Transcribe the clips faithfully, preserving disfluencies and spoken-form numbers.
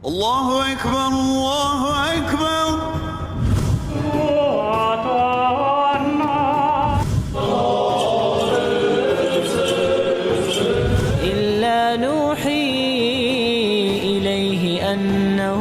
الله أكبر، الله أكبر. إلا نوحي إليه أنه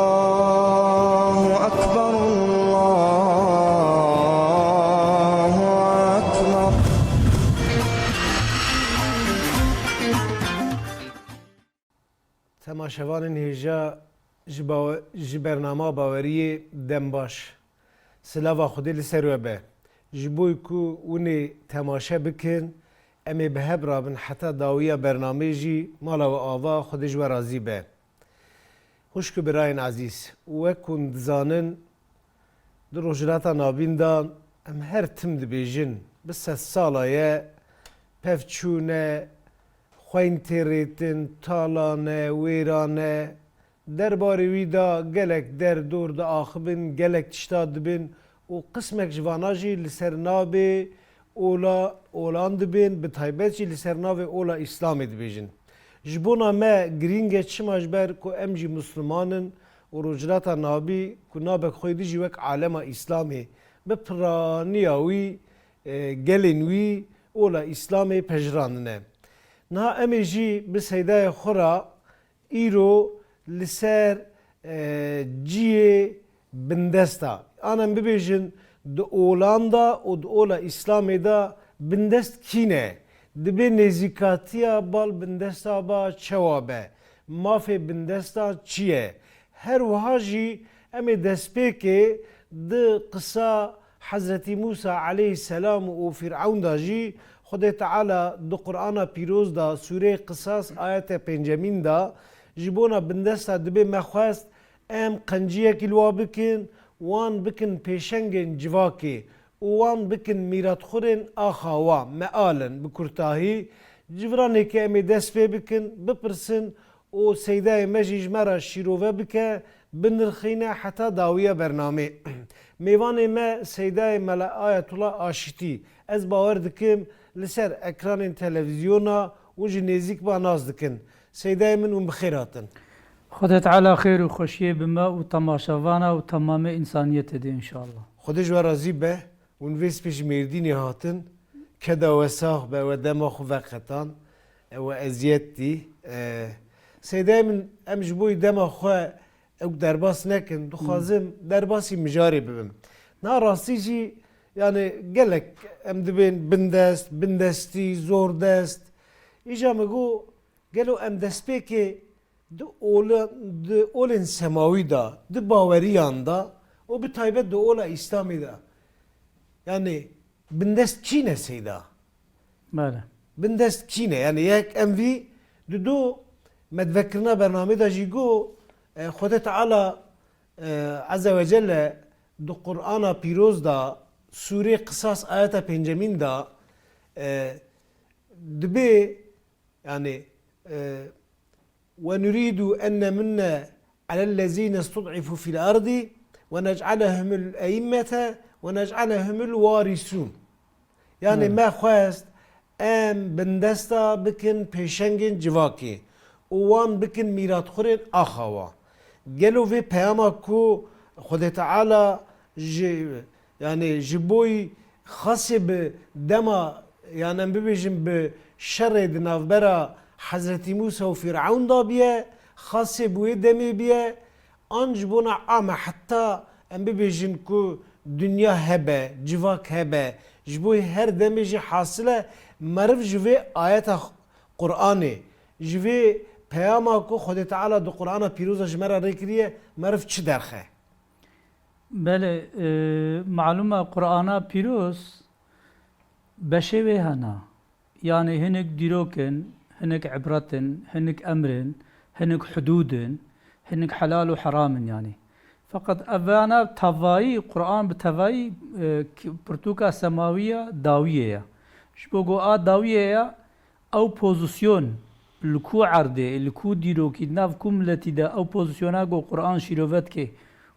الله أكبر، الله أكبر. Temaşevanên hêja ji bawe-, ji bernama Baweriyê dem baş. Silava Xwedê li ser we be. Ji bo ku winê temaşe bikin, em ê bi hev rabin heta dawiya bernamê jî mala we ava, Xwedê ji we razî be. Xwişk û birayên ezîz, wek hûn dizanin, di Rojhilata Navîn de em her tim dibêjin, bi sedsala ye, pevçûn e, xweyn tê rêtin, talan e, wêran e. Derbarê wî de gelek der dor diaxivin, gelek tişta dibin û qismek ji vana jî li ser navê ola, olan dibin, bi taybet jî li ser navê ola Îslamê dibêjin. Ji bona me girîng e, çima? Ji ber ku em jî Misliman in û Rojhilata Navîn ku nabek xwe dî jî wek alema Îslamê bi piraniya wî, e, gelên wî ola Îslamê pejirandine. Niha em ê jî bi seydayê xwe re îro li ser, e, cihê bindesta. An em bibêjin di olan de û di ola Îslamê de bindest kî ne? Dibê nêzîkatiya bal bindesta ba çawa be? Mafê bindesta çi ye? Her wiha jî em ê destpêkê di qisa Hezretî Mûsa aleyhisselam û Fîr'ewn de jî Xwedê Teala di Qur'ana Pîroz de sûreyê Qisas ayete pêncemîn de ji bona bindesta dibê me xwest em qenciyekî li wa bikin, wan bikin pêşengên civakê û wan bikin mîratxurên axa wa, meal in bi kurtahî. Civranê ke em ê dest pê bikin, bipirsin, û seydayê me jî ji me re şîrove bike, binirxîne heta dawiya bernamê. Mêvanê me seydayê Mela Ayetullah Aşitî. Ez bawer dikim li ser ekranên televîzyona hûn ji nêzîk ba nas dikin. Seydayê min, hûn bi xêr hatin. Xwedê Teala xêr û xweşiyê bi me û temaşevana û temamê însaniyetê de înşallah. Xwedê ji we razî be. Hûn vê spî ji Mêrdînê hatin, keda we sax be, we dema xwe veqetan, e, we eziyet dî. E, Seydayê min, em ji bo dema xwe ew derbas nekin, dixwazim derbasî mijarê bibim. Na rastî jî, yani gelek em dibên bindest, bindestî, zordest. Îja min got, gelo em destpêkê di ola-, di olên semawî de, di baweriyan de û bi taybet di ola Îslamê de. Yani bindest kî ne seyda? Bele. Bindest kî ne? Yani yek em vî di do medvekirina bernamê de jî got, e, Xwedê Teala, e, Azze ve Celle di Qur'ana Pîroz de, Sûrê Qisas ayeta pêncemîn de, e, dibê Yani, e, "Ve nuridu en nemunne alellezîne stud'ifu fil ardi ve nec'alehumul e'immete ve nec'alehumul warisûn." Yani, Evet. me xwest em bindesta bikin pêşengên civakê û wan bikin mîratxurên axa wa. Gelo vê peyama ku Xwedê Teala ji Yani ji boyî xasê bi dema, yani em bibêjin bi şerê di navbera Hezretî Mûsa û Fîrewn de biye, xasê bi wê demê biye, an ji bona ame heta em bibêjin ku dinya hebe, civak hebe, ji boyî her demê jî hasil e, meriv ji vê ayeta Qur'anê, ji vê peyama ku Xwedê Teala di Qur'ana Pîroz de ji me re rê kiriye, meriv çi derxe? Belê, e, malûm e, Qur'ana Pîroz beşê wê hene. Yanî hinek dîrok in, hinek ibret in, hinek emr in, hinek hudûd in, hinek helal û heram in yanî. Feqet evana tevayî, Qur'an bi tevayî, e, ki-, pirtûka semawî ya dawiyê ye. Ji bo ku a dawiyê ye, ew pozîsyon li ku erdê, li ku dîrokî, di nav ku miletî de ew pozîsyona ku Quran şîrove dike,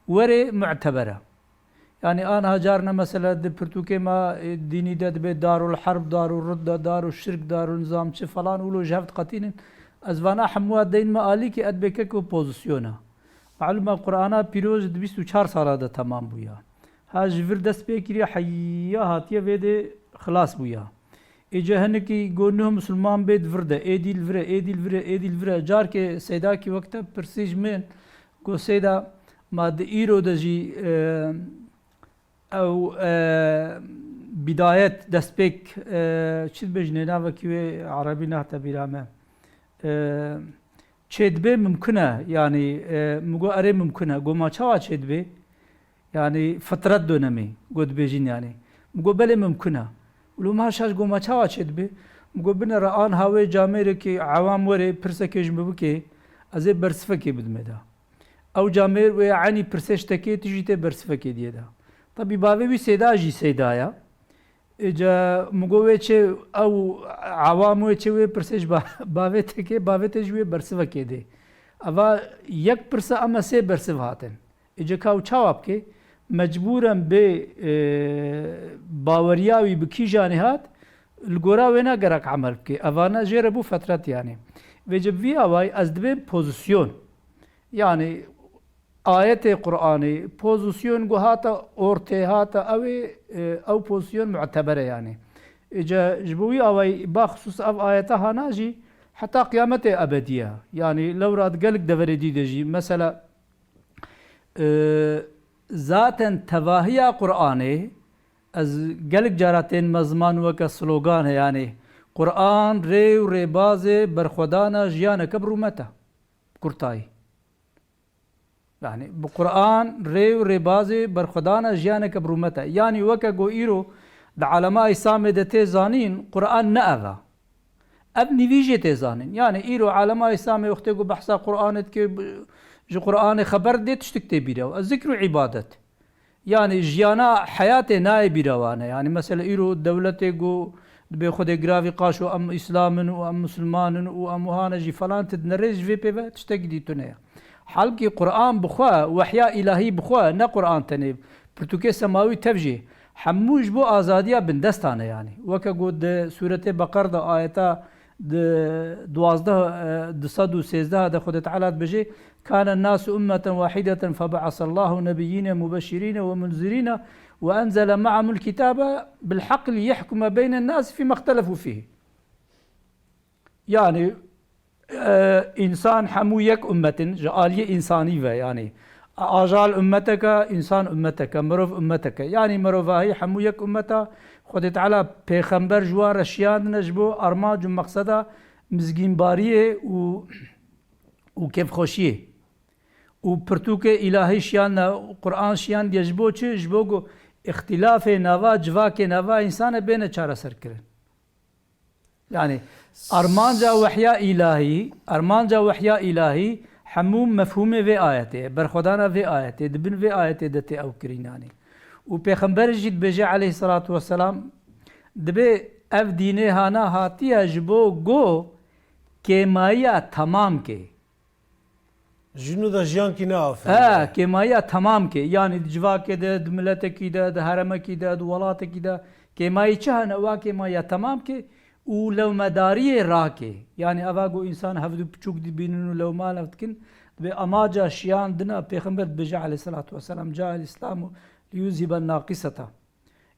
were mu'teber e. Yanî aniha carna mesela di pirtûkê me, e, dînî de dibe darul herb, darul ridda, darul şirk, darul nizam çi falan wilo ji hev diqetînin. Ez vana hemûya deyn me alîkî, ez dibê kek û pozîsyona. Malûm e Qur'ana pîroz di bîst û çar sala de temam bûya. Ha ji vir dest pê kiriye, heya hatiye vê de xilas bûya. Êca hinekî got nuh Musulman bê di vir de, êdî li vir e, êdî li vir e, êdî li vir e. Carkê Seydakî wek te pirsî ji min, got Seyda, ma di îro de jî, e, ew, e, bidayet, destpêk, e, çi dibêjinê navekî wê erebî nehte bîra me. E, çêdibe mimkun e, yanî, e, min got erê mimkun e. Got ma çawa çêdibe? Yanî fitret donemê, got dibêjin yanî. Min got belê mimkun e. Wilo ma şaş got ma çawa çêdibe? Min got binere aniha wê camêrekî ewam were pirsekê ji min bike, ez ê bersivekê bidime da. Ew camêr wê eynî pirsê ji tekê tu jî tê bersivekê diyê da. Tebî bavê wî Seyda jî Seyda ya. Êca min got wê çê ew ewam wê çê wê pirsê ji ba-, bavê te kê, bavê te jî wê bersivekê dê. Eva yek pirsa ema sê bersiv hatin. Êca ka ew çawa bike? Mecbûren bê, e, baweriya wî bi kîjanê hat, li gora wê ne gerek emel bike. Evana jê re bû fetret yanî. Vêca bi vî awayî ez dibêm pozîsyon. Yanî ayetê Qur'anê, pozîsyon ku hate ortê, hate ew ê, e, ew pozîsyon mu'teber e yanî. Êca ji bo wî awayî baxsûs ev ayete hana jî heta qiyametê ebedî ye. Yanî lewra di gelek deverê dî de jî, mesela, e, zaten tevahiya Qur'anê, ez gelek cara tên me ziman weke slogan e yanî, Qur'an rê û rêbazê berxwedana jiyaneke bi rûmet e. Kurtayî. Yanî bi Quran rê û rêbazê berxwedana jiyaneke bi rûmet e. Yanî weke ku îro di alema Îslamê de tê zanîn, Quran ne ev e. Ev nîvî jê tê zanîn. Yanî îro alema Îslamê wextê ku behsa Quranê dike, bi-, ji Quranê xeber dê tiştik tê bîra. Zikr û îbadet. Yanî jiyana heyatê nayê bîra wan e. Yanî mesela îro dewletê ku dibê xwedê giravî qaşo em Îslam in û em Musulman in û em wiha ne jî falan, tu dinerê ji vê pê ve tiştekî dî tune ye. Halbikî Quran bi xwe, wehya îlahî bi xwe, ne Quran tenê, pirtûkê semawî tev jî, hemû ji bo azadiya bindestan e yanî. Weke ku di Sûretê Beqer de ayeta di duwazdeh, e, du sed û sêzdeh de Xwedê Teala dibêje, "Kâne nâsu ummeten wahideten febe'asallahu nebiyyîne mubeşşirîne ve munzirîne ve enzele ma'ahumul kitâbe bil haqq liyehkume beynen nâsi fîme ihtelefû fîhî." Yanî, e, însan hemû yek ummet in, ji aliyê însanî ve, yanî, ajal ummetek e, însan ummetek e, mirov ummetek e. Yanî mirovahî hemû yek ummet e. Xwedê Teala pêxember ji wan re şiyandine ji bo armanc û meqseda mizgînbariyê û, û kêfxweşiyê. Û pirtûkê îlahî şiyandine, Quran şiyandiye ji bo çi? Ji bo ku îxtîlafê nava, civakê nava însanê bêne çareserkirin. Yanî armanca wehya îlahî, armanca wehya îlahî hemû mefhûmê vê ayetê ye, berxwedana vê ayetê, di bin vê ayetê de tê ew kirîn yanî. Û Pêxember jî dibêje aleyhisselatu vesselam, dibê ev dînê hana hatiye ji bo go kêmayiya temam kê. Ji nû de jiyankî neafirîne. He, kêmayiya temam kê. Yanî di civakê de, di miletekî de, di heremekî de, di welatekî de kêmayî çi hene, wa kêmayiya temam kê û lewmedariyê rakê. Yanî eva ku însan hevdû piçûk dibînin û lewma lev dikin, dibê amaca şiyandina, Pêxember dibêje aleyhisselatu vesselam, "Cael Îslamu liyuzhiben naqiseta."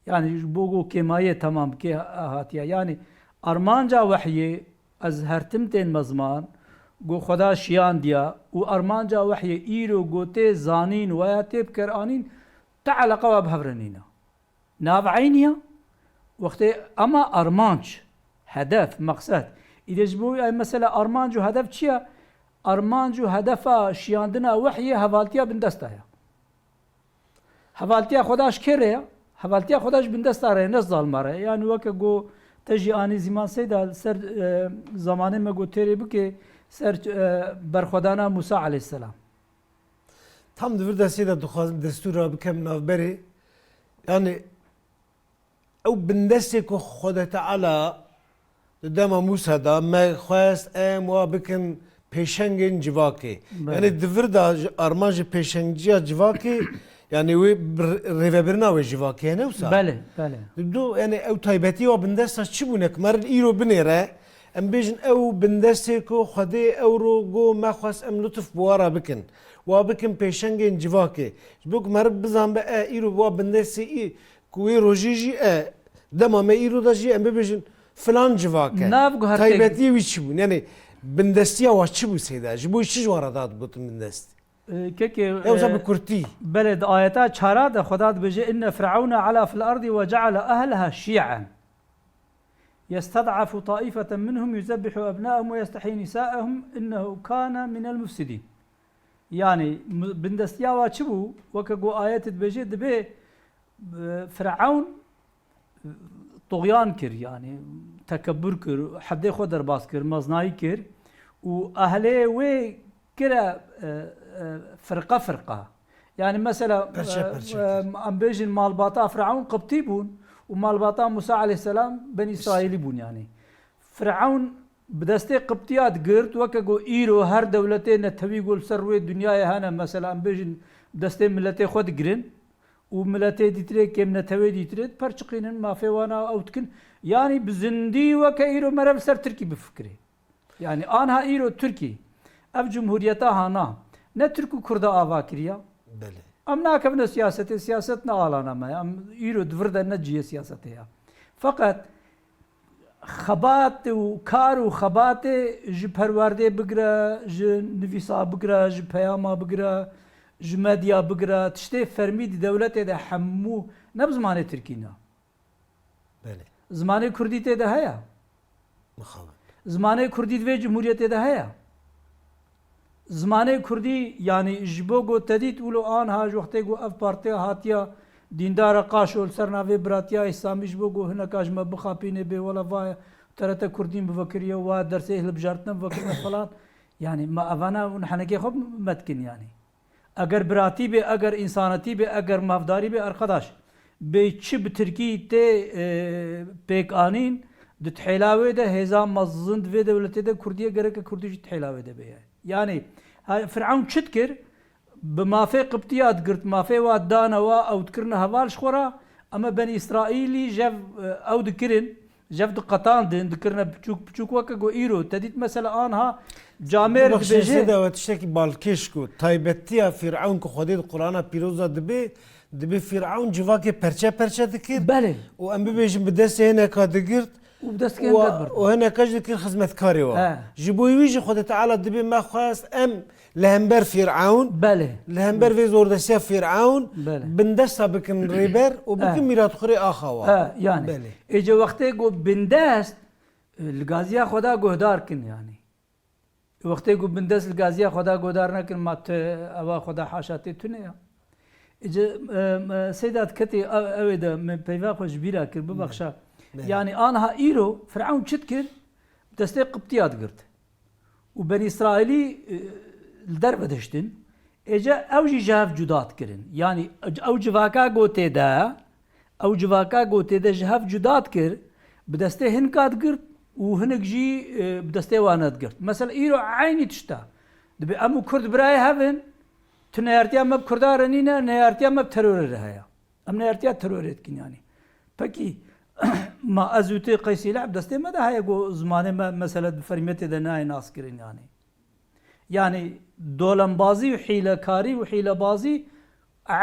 Yanî ji bo ku kêmayê temam bike ha-, hatiye. Yanî armanca wehyê ez her tim tên me ziman, ku Xweda şiyandiya û armanca wehyê îro ku tê zanîn weya tê bikeranîn, ti eleqa we bi hev re nîne. Nav eynî ya, wextê ema armanc, hedef, meqsed. Îdê ji bo wî ay mesela armanc û hedef çi ye? Armanc û hedefa şiyandina wehyê hevaltiya bindesta ye. Hevaltiya Xweda ji kê re ye? Hevaltiya Xweda ji bindesta re ye, ne zalma re ye. Yanî weke ku te jî anî Zîman Seyda li ser, e, zamanê me ku têrê bike ser, e, berxwedana Mûsa aleyhisselam. Tam di vir destê de dixwazim destûra bikem navberê. Yanî ew bindestê ku Xwedê Teala Di dema Mûsa de me xwest em wa bikin pêşengên civakê. Belê. Yanî di vir de ji armanc ji pêşengciya civakê, yanî wê bi rêvebirina wê civakê ye, ne wisa? Belê, belê. Di do, yanî ew taybetî wa bindesta çi bûne ku merin îro binêre, em bêjin ew bindestê ku Xwedê ew ro go me xwest em lutf bi wa re bikin. Wa bikin pêşengên civakê. Ji bo ku meriv bizanbe e îro wa bindestê î ku wê rojê jî e, dema me îro de jî em bibêjin filan civak e. Nav guhertê- Taybetiyê wî çi bûn? Yanî bindestiya wa çi bû seyda? Ji bo çi ji wan re dadigotin bindest? Ee, kekê, Ew e, bi kurtî. Belê, di ayeta çara de Xweda dibêje, "Inne Fir'auna ala fil ardi ve ceale ehleha şi'en. Yested'afu taifeten minhum yuzebbihu ebnaehum ve yestehyi nisaehum innehu kana minel mufsidin." Yanî, mi-, bindestiya wa çi bû? Weke ku ayet dibêje, dibê, e, Firewn, e, tuxyan kir, yanî tekebur kir, hedê xwe derbas kir, mezinayî kir û ehlê wê kire, e, e, firqe firqe. Yanî mesela, Perçe e, perçe e, kir. Em bêjin malbata Firewn Qibtî bûn û malbata Musa aleyhisselam Benî Îsraîlî bûn yanî. Firewn bi destê Qibtiya digirt, weke ku îro her dewletê netewî ku li ser rûyê dinyayê hene, mesela em bêjin bi destê miletê xwe digirin û miletê dîtirê kêmnetewê dîtirê diperçiqînin, mafê wana ew dikin. Yanî bi zindî weke îro meriv li ser Tirkî bifikirê. Yanî anha îro Tirkî ev cumhuriyeta hana ne Tirk û Kurda ava kiriya. Belê. Em nakevine siyasetê, siyaset ne alana me ya. Em îro di vir de ne cihê siyasetê ya. Feqet xebat û kar û xebatê ji perwerdê bigire, ji nivîsa bigire, ji peyama bigire, ji medya bigire, tiştê fermî di dewletê de hemû ne bi zimanê tirkî ne. Belê. Zimanê kurdî tê de heye. Mixabin. Zimanê kurdî di vê cumhuriyetê de heye. Zimanê kurdî, yanî ji bo ku te dît wilo anha ji wextê ku ev partiya hatiya dîndara qaşo li ser navê biratiya îslamî ji bo ku hineka ji me bixapînê bê wela va T R T kurdî min vekiriye, wa dersê hilbijartine min vekirine falan. Yanî me evana hûn henekê xwe me dikin yanî. Eger biratî bê, eger însanetî bê, eger mafdarî bê, erxedaş, bê çi bi tirkî tê, e, pêk anîn, di tihêla wê de hêza mezin di vê dewletê de kurdî ye, gereke kurdî jî tihêla wê de bê ye. Yanî, ha, Fir'ewn çi dikir? Bi mafê Qibtiya digirt, mafê wa dane wa, ew dikirine heval ji xwe re, ema Benî Îsraîlî jev, e, ew dikirin, jev diqetandin, dikirine piçûk piçûk weke ku îro. Te dît mesela anha camêr Bibexşe dibêje. Seyda, we tiştekî balkêş got. Taybetiya Fîr'ewn ku Xwedê di Qur'ana Pîroz de dibê, dibê Fîr'ewn civakê perçe perçe dikir. Belê. Û em bibêjin bi destê hineka digirt. Û bi destê Û, hineka bird. Û hineka jî dikir xizmetkarê wa. He. Ji bo wî jî Xwedê Teala dibê me xwest em li hember Fîr'ewn, Belê. Li hember vê zordestiya Fîr'ewn, Belê. Bindesta bikin rêber û bikin Eh. Mîratxurê axa wa. Eh, yani. Belê. Êce wextê ku bindest, e, li gaziya Xweda guhdar kin yani. Wextê ku bindest li gaziya Xweda guhdar nekin, ma tu ewa Xweda haşa tê tune ya. Êce, e, e, Seyda diketê ew, ew ê de min peyva xwe ji bîra kir, bibexşa. Belê. Yani anha îro Firaun çi dikir? Destê Qibtiya digirt. Û Benî Îsraîlî, e, li derve diştin. Êce ew jî ji hev cuda dikirin. Yanî ew civaka gotê de, ew civaka gotê de ji hev cuda dikir, bi destê hinka digirt û hinek jî, e, bi destê wan nedigirt. Mesela îro eynî tişt e. Dibê em û Kurd birayê hev in, tu neyartiya me bi Kurda re nîne, neyartiya me bi terorê re heye. Em neyartiya terorê dikin yanî. Pekî, ma ez û tu qeysî leh bi destê me de heye ku zimanê me mesela di fermiyetê de nayê naskirin yanî. Yanî dolembazî û hîlekarî û hîlebazî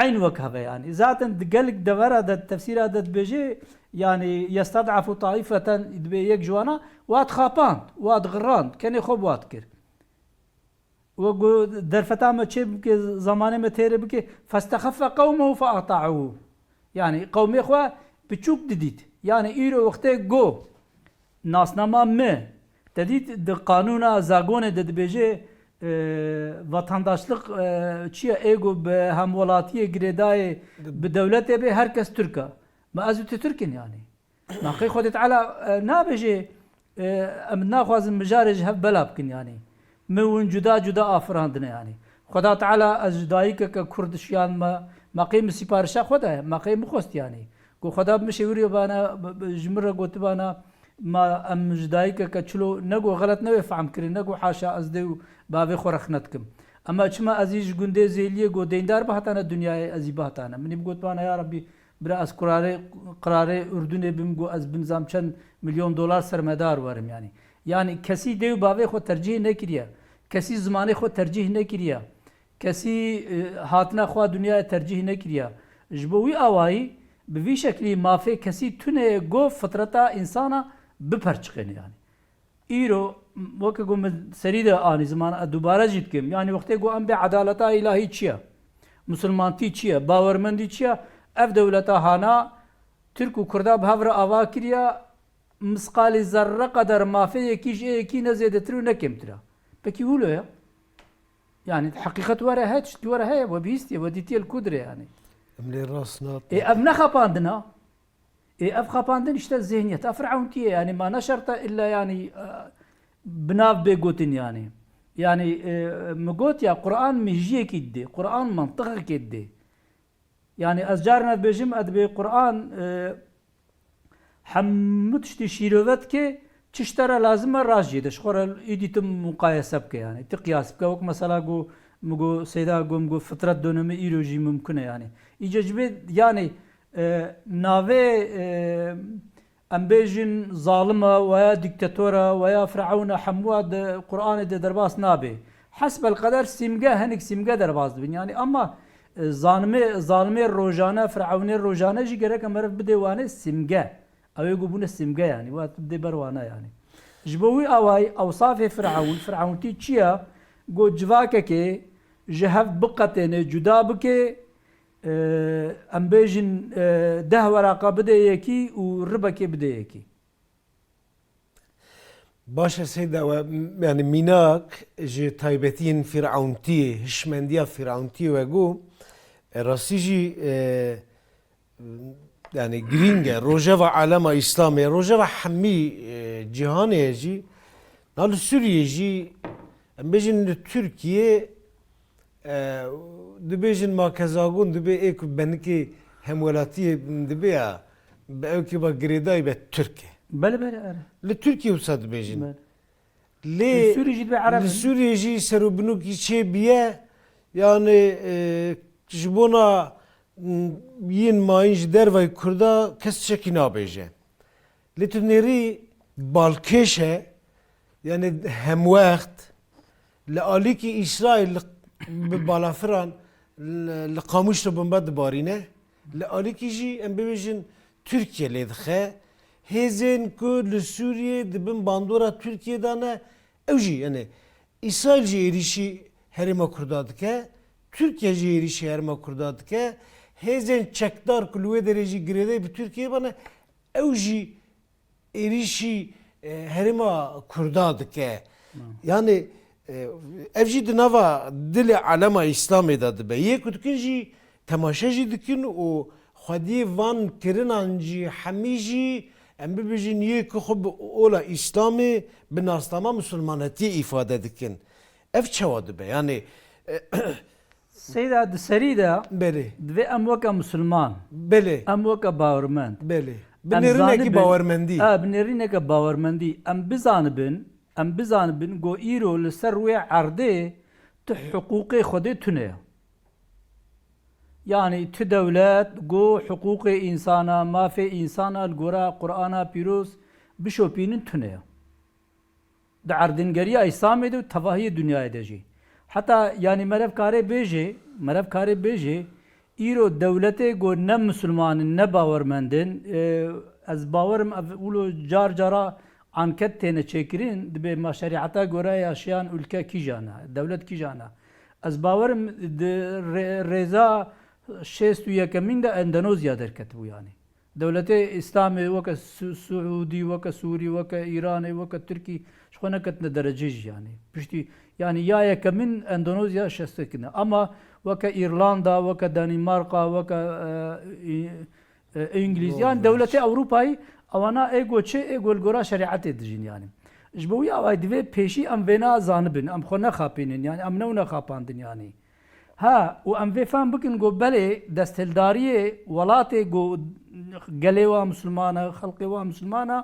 eyn wek hev e yanî. Zaten di gelek devera de, tefsîra de dibêje, yanî yested'afu taîfeten, dibê yek ji wana, wa dixapand, wa dixirand, kenê xwe bi wa dikir. Wek ku derfeta me çê bike, zamanê me têrê bike, festexeffe qewmehu feata'uhu. Yanî qewmê xwe piçûk didît. Yanî îro wextê go nasnama me, te dît di qanûna zagonê de dibêje, e, vatandaşlik, e, çi ye? Ê go bi hemwelatiyê girêdayê bi dewletê bê, her kes Tirk e. Ma ez û tu Tirk in yanî. Ma qey Xwedê Teala, e, nabêje, e, em naxwazin mijarê ji hev bela bikin yanî. Me win cuda cuda afirandine yanî. Xweda Teala ez ji dayikeke Kurd şiyandime, ma qey min sîparişa xwe daye, ma qey min xwest yanî. Ku Xweda bi min şêwirî bana, bi, bi, ji min re gotibana, Ma em ji dayikeke çilo ne ku xelet newê fehm kirin, ne ku haşa ez dê û bavê xwe rexne dikim. Ema çima ez î ji gundê Zêliyê ku deyndar bihatane dinyayê, ez î bihatane. Min î bigotibana, ya Rebbî, bira ez qirarê, qirarê Urdunê bim ku ez bin zam çend milyon dolar sermedar werim yani. Yani kesî dê û bavê xwe tercîh nekiriye. Kesî zimanê xwe tercîh nekiriye. Kesî, e, hatina xwe dinyayê tercîh nekiriye. Ji bo wî awayî bi vî şeklî mafê kesî tune ye, go fitreta însana biperçiqêne yani. Îro, weke ku min serî de anî ziman, ez dubare jî dikim. Yani wextê ku em bê edaleta îlahî çi ye? Misilmantî çi ye? Bawermendî çi ye? Ev dewleta hana Tirk û Kurda bi hev re ava kiriye, misqalî zerre qeder mafê yekî ji ê yekî ne zêdetir û ne kêmtir e. Pekî wilo ye? Yani heqîqet were he, tişt were heye, we bihîstiye, we dîtiye li ku dirê yani. Em lê rast natin. Ê ev ne xapandin a? Ê ev xapandin işte zihniyeta Firawuntiyê yani, ma ne şert e illa yani, e, bi nav bê gotin yani. Yani, e, mi got ya Quran mejiyekî didê, Quran mantiqekê didê. Yani ez carna dibêjim, ez dibê Quran, e, hemû tiştî şîrove dike, çi ji te re lazim e, rast jê de. Ji xwe re îdî tu muqayese bike yani. Tu qiyas bike. Wek mesela ku, min got, Seyda got, min got, fitret dönemi îro jî mumkin e yani. Îca ji bê yani, e, navê, e, em bêjin zalim e, weya dîktator e, weya Firewn e, hemû de Quranê de derbas nabe. Hesbel qeder sîmge, hinek sîmge derbas dibin. Yani ama, e, zanimê, zalimê rojane, Firewnê rojane jî gerek e meriv bidê wane sîmge. Ew ê ku bûne sîmge yani, we bidê ber wane yani. Ji bo wî awayî ewsafê Firewn, Firewnîtî çi ye? Go civakekê ji hev biqetêne, cuda bike, e, em bêjin, e, deh weraqa bide yekî û ribekê bide yekî. Baş e Seyda, we, yani mînak ji taybetiyên Fîr'ewntiyê, hişmendiya Fîr'ewntiyê we got, e, rastî jî, e, yani girîng e. Rojeva alema Îslamê, rojeva hemî, e, cîhanê ye jî. Na li Sûriyê jî, em bêjin li Tirkiye, e, dibêjin ma kezagon dibê ê ku benikê hemwelatiyê dibe ya, bi ew kê ba girêdayî be Tirk e. Belê, belê, erê. Li Tirkiye wisa dibêjin. Belê. Lê li Sûriyê jî dibe Ereb li in. Sûriyê jî serobinokî çê biye, yani, e, ji bona, m, yên mayîn ji dervayî Kurda kes tiştekî nabêje. Lê tu nêrî balkêş e, yani hemwext li alîkî Îsraîl li, bi balafiran li, li Qamişlo bombe dibarîne, li alîkî jî em bibêjin Tirkiye lê dixe. Hêzên ku li Sûriyê di bin bandora Tirkiye de ne, ew jî, yani Îsraîl jî êrîşî herêma Kurda dike, Tirkiye jî êrîşî herêma Kurda dike. Hêzên çekdar ku li wê derê jî girêdayî bi Tirkiye bane, ew jî êrîşî, e, herêma Kurda dike. Tamam. Yani, e, ev jî di nava dilê alema Îslamê de dibe. Yê ku dikin jî temaşe jî dikin û xwediyê van kirinan jî hemî jî, em bibêjin, yê ku xwe bi ola Îslamê, bi nasnama misilmanetiyê îfade dikin. Ev çawa dibe? Yani, e, Seyda, di serî de Belê. Divê em weke misilman, Belê. Em weke bawermend, Belê. Bi Em nêrînekî zanibin, bawermendî. E, bi nêrîneke bawermendî em bizanibin, em bizanibin ku îro li ser wê erdê tu hiqûqê Xwedê tune ye. Yani tu dewlet ku hiqûqê însana, mafê însana li gora Qur'ana pîroz bişopînin tune ye. Di erdîngeriya Îslamê de û tevahiyê dinyayê de jî. Heta, yanî, merev karê bêjê, merev karê bêjê, îro dewletê ku ne misilman in, ne bawermend in, e, ez bawerim ev wilo car cara anket têne çêkirin, dibê ma şerîeta gore yaşayan ülke kîjan e, dewlet kîjan e. Ez bawerim di rê-, rêza şêst û yekemîn de Endonezya derketibû, yanî. Dewletê Îslamê weke Su-, Suûdî, weke Sûrî, weke Îranê, weke Tirkî ji xwe neketine derecê jî, yanî. Piştî, yanî ya yekemîn Endonezya şestekine. Ama weke Îrlanda, weke Danîmarka, weke, e, Î-, e, Îngilîz, yanî dewletê Ewropayî, ewana ê goçê, ê gol gora şerîetê dijîn, yanî. Ji bo wî awayî divê pêşî em vêna zanibin, em xwe nexapînin, yanî em newne xapandin, yanî. Ha, û em vê fehm bikin ku belê desthildariyê welatê ku gelê wa misilman e, xelkê wa misilman e,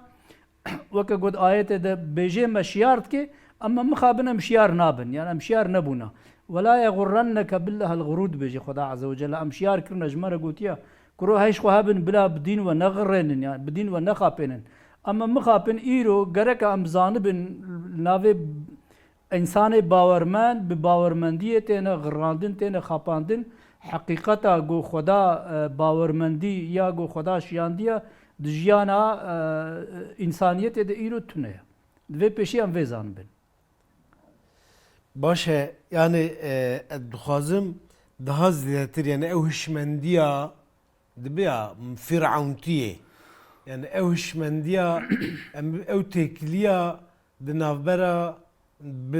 Weke got ayetê de bêjê me şiyar dike, ama mixabin em şiyar nabin. Yani em şiyar nebûna. "Ve la yexurrenneke billahil xurûr" dibêje Xweda Azze ve Celle. Em şiyar kirine, ji me re gotiye, kuro heyş xwe hebin, bila bi dîn we nexirênin, yani bi dîn we nexapênin. Ama mixapin îro gereke em zanibin navê Însanê bawermend bi bawermendiyê têne xirandin, têne xapandin. Heqîqeta ku Xweda, e, bawermendî ya ku Xweda şiyandiye di jiyana, e, însaniyetê de îro tune ye. Divê pêşî em vê zanibin. Baş e, yani, e, ez dixwazim daha zêdetir, yani ew hişmendiya dibe ya firawntiyê. Yani ew hişmendiya, em, ew têkiliya di navbera bi,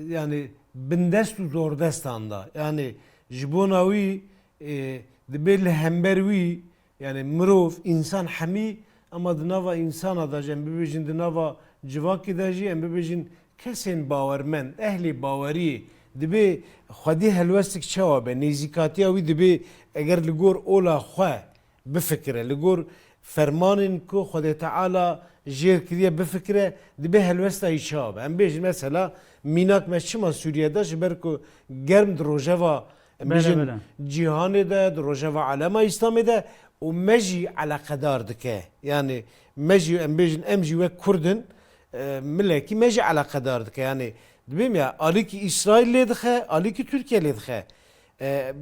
yani bindest û zordestan de. Yani ji bona wî, e, dibe li hember wî, yani mirov, însan hemî, ama di nava însana de jî, em bibêjin di nava civakê de jî, em bibêjin kesên bawermend, ehlê baweriyê, dibê xwedî helwestik çawa be, nêzîkatiya wî dibê eger li gor ola xwe bifikire, li gor fermanên ku Xwedê Teala jêr kiriye bifikire, dibê helwesta wî çawa be. Em bêjin mesela mînak me çima Sûriye de, ji ber ku germ di rojeva, em Bele, bêjin, bele. cîhanê de, di rojeva alema Îslamê de û me jî eleqedar dike. Yani me jî, em bêjin, em jî wek Kurd in, e, milekî me jî eleqedar dike. Yani dibêm ya alîkî Îsraîl lê dixe, alîkî Tirkiye lê dixe. E,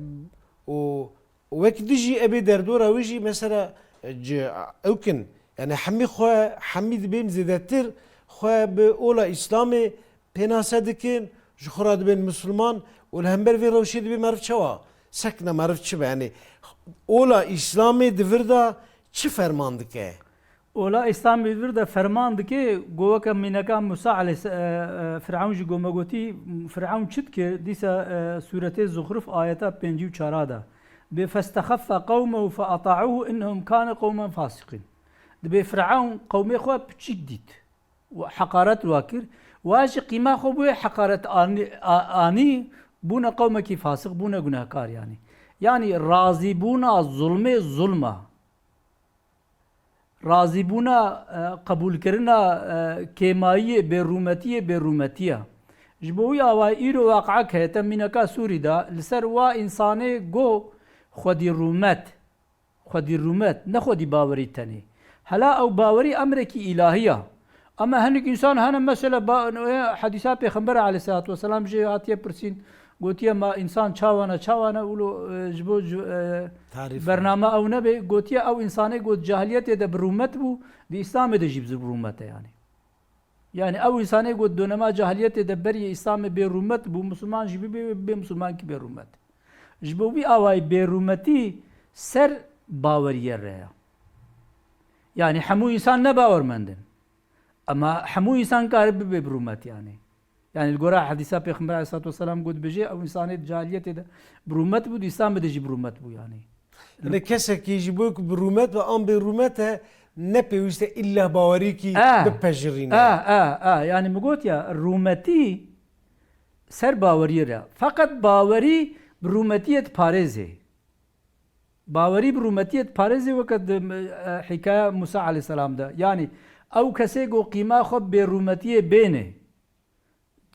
û wek dijî ebê derdora wî jî mesela, e, ci, ew kin. Yani hemî xwe, hemî dibêm zêdetir xwe bi ola Îslamê pênase dikin, ji xwe re dibên misilman û li hember vê rewşê dibê meriv çawa sekine, meriv çi be? Yani ola Îslamê di vir de çi ferman dike? Ola Îslamê di vir de ferman dike, go weke mîneka Musa aleyhis-, e, e, Firewn jî go me gotî, Firewn çi dike? Dîsa, e, sûretê Zuxruf ayeta pêncî û çara de. Dibê festexeffe qewmehu feata'uhu innehum kane qewmen fasiqîn. Dibê Firewn qewmê xwe piçîk dît. Heqaret wa kir. Wa jî qîma xwe bûye heqaret anî, a-, anî, bûne qewmekî fasiq, bûne gunehkar yani. Yani razîbûna zulmê zulma. Razîbûna, e, qebûlkirina, e, kêmayiyê, bêrûmetiyê, bêrûmetiya. Ji bo wî awayî îro waqeek heye te mîneka Sûrî de, li ser wa însanê go xwedî rûmet. Xwedî rûmet, ne xwedî bawerî tenê. Hela ew bawerî emrekî îlahî ya. Ama hinek însan hene mesela ba-, hedîsa Pêxember aleyhissalatu vesselam jê hatiye pirsîn, gotiye, ma însan çawa ne, çawa ne, wilo, e, ji bo ji, e, Tarîf bername ew nebe, gotiye ew însanê got cahiliyetê de bi rûmet bû, di Îslamê de jî bi rûmet e yani. Yani ew însanê got donema cahiliyetê de beriyê Îslamê bê rûmet bû, misilman jî bibe, bê misilmankî bê rûmet. Ji bo wî awayî bêrûmetî ser baweriyê re ye. Yani hemû însan ne bawermend in. Ema hemû însan kare bibe bi rûmet yani. Yani li gora hedîsa Pêxember aleyhissalatu vesselam got dibêje, ew însanê di cahiliyetê de bi rûmet bû, di Îslamê de jî bi rûmet bû yani. Lê kesekî ji bo ku bi rûmet be an bê rûmet e, ne pêwîst e îlla bawerîkî Eh. bipejirîne. Eh, eh, eh. Yani min got ya, rûmetî ser baweriyê re. Feqet bawerî bi rûmetiyê diparêzê. Bawerî bi rûmetiyê diparêzê weke di, eh, hîkaya Musa aleyhisselam de. Yani ew kesê ku qîma xwe bêrûmetiyê bêne.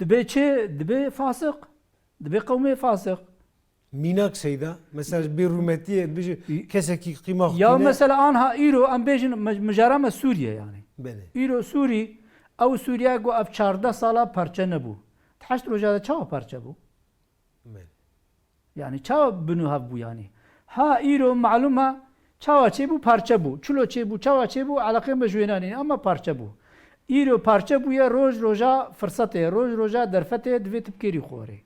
Dibê çi? Dibê fasiq. Dibê qewmê fasiq. Mînak seyda, mesela ji bêrûmetiyê dibêje Y- kesekî qîma xwe Ya tîne. Mesela anha îro em bêjin me-, mijara me Sûriye yani. Belê. Îro Sûrî, ew Sûriye ku ev çardeh sala parçe nebû. Di heşt roja de çawa parçe bû? Belê. Yani çawa bi nû hev bû yani? Ha îro malûm e çawa çêbû parçe bû. Çilo çêbû, çawa çêbû eleqê me ji wê nanîne ama parçe bû. Îro parçe bûye roj roja firsetê, roj roja derfetê divê tu bi kêrî xwe werê.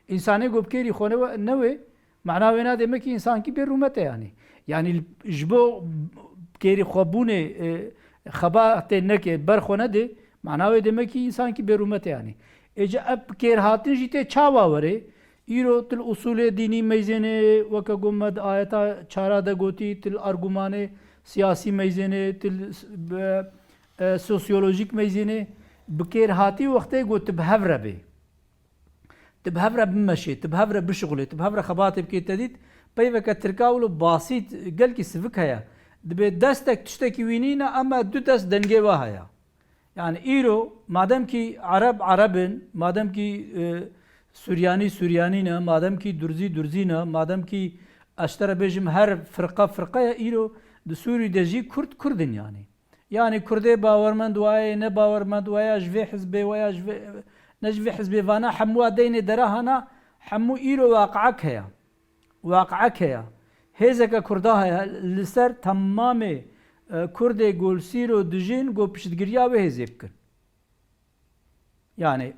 Însanê ku bi kêrî xwe ne-, newê, mana wê na demekî însankî bê rûmet e yani. Yani ji bo kêrî xwe bûnê, e, xebatê neke, ber xwe nedê, mana wê demekî însankî bê rûmet e yani. Ê ca ev bi kêr hatin jî tê çawa werê? Îro tu li usulê dînî meyzênê, weke ku me di ayeta çara de gotî, tu li argumanê siyasî meyzênê, tu li s-, be, e, sosyolojîk meyzênê, bi kêr hatî wextê ku tu bi hev re bê. Tu bi hev re bimeşê, tu bi hev re bişixulê, tu bi hev re xebatê bikê te dît, peyveke tirka wilo basît, gelkî sivik heye. Dibê destek tiştekî wî nîne, ama du dest dengê we heye. Yani îro madem kî Ereb Ereb in, madem kî, e, Suryanî Suryanî ne, madem kî Durzî Durzî ne, madem kî ez ji te re bêjim her firqa firqa ye, îro di Sûrî de jî Kurd Kurd in yani. Yani Kurdê bawermend waye, ne bawermend waye, ji vê hizbê waye, ji vê, ne ji vê hizbê vana, hemû a deynê derahana, hemû îro waqiek heye. Waqiek heye. Hêzeke Kurda heye, li ser temamê, e, Kurdê golsîro dijîn go piştgiriya wê hêzê bikin. Yani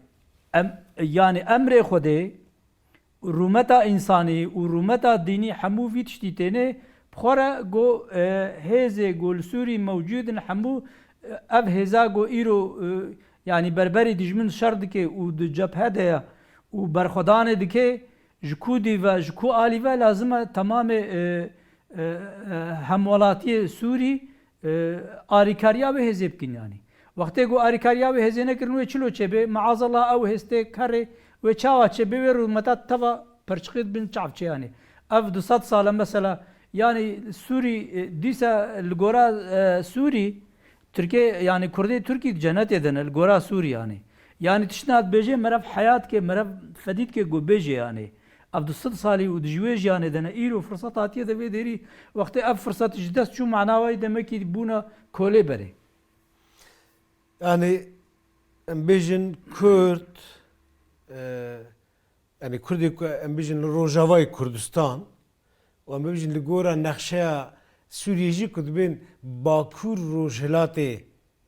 em, yani emrê Xwedê, rûmeta însanî û rûmeta dînî hemû vî tiştî têne, bi xwe re go, e, hêzê go li Sûrî mewcûd in hemû, e, ev hêza go îro, e, yani berberî dijmin şer dike û di cephe de ye û berxwedanê dike, ji ku dî ve, ji ku alî ve lazim e temamê, e, e, e, hemwelatiyê Sûrî, e, alîkariya wê hêzê bikin yani. Wextê ku alîkariya wê hêzê nekirin, wê çilo çêbê, maazallah ew hêz tê kerê, wê çawa çêbê, wê rûmeta teva perçiqê dibin çavçê yani. Ev du sed sal e mesela, yani Sûrî, e, dîsa li gora, e, Sûrî, Tirkê, yani Kurdê Tirkî di cenetê de ne, li gora Sûrî yani. Yani tiştna dibêje merev heyat ke, merev fedît ke go bêje yani. Ev du sed salî û di ji wê jiyanê de ne. Îro firsat hatiye de vê derî, wextê ev firsat ji dest çû, mana wayî demekî bûna kolê berê. Yani em bêjin Kurd, e, yani Kurdê ku em bêjin li Rojavayê Kurdistan û em bêjin li gora nexşeya Sûriyê jî ku dibên Bakur Rojhilatê,